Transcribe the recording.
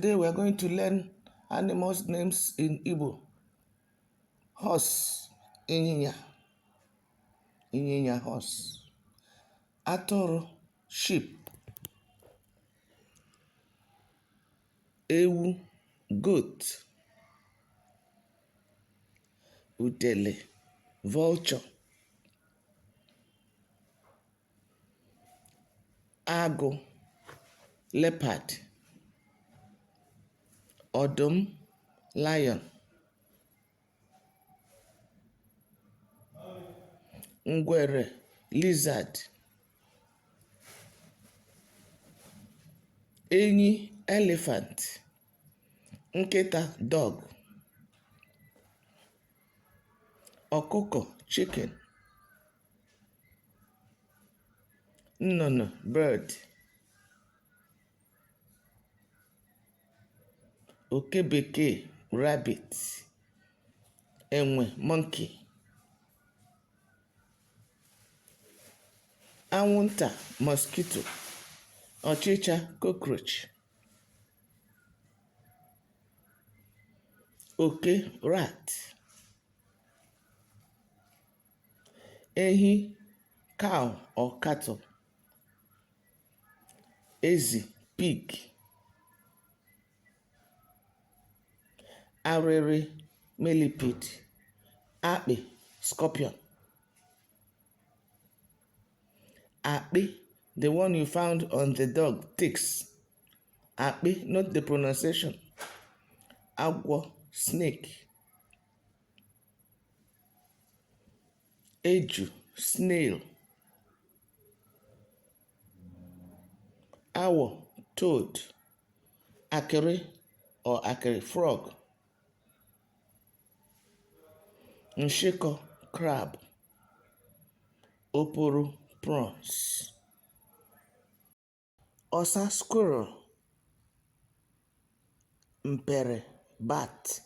Today we are going to learn animals names in Igbo. Horse, ịnyịnya, ịnyịnya horse. Atụrụ, sheep. Ewu, goat. Udele, vulture. Agụ, leopard. Ọdụm, lion. Ngwere, lizard. Enyi, elephant. Nkịta, dog. Ọkụkọ, chicken. Nnụnụ, bird. Oke bekee, rabbit. Enwe, monkey. Anwụnta, mosquito. Ọchịcha, cockroach. Oke, rat. Ehi, cow or cattle. Ezi, pig. Arịrị, millipede. Akpị, scorpion. Akpị, the one you found on the dog, ticks. Akpị, note the pronunciation. Agwọ, snake. Eju, snail. Awọ, toad. Akịrị or akịrị, frog. Nshịkọ, crab. Oporo, prawns. Ọsa, squirrel. Mpere, bat.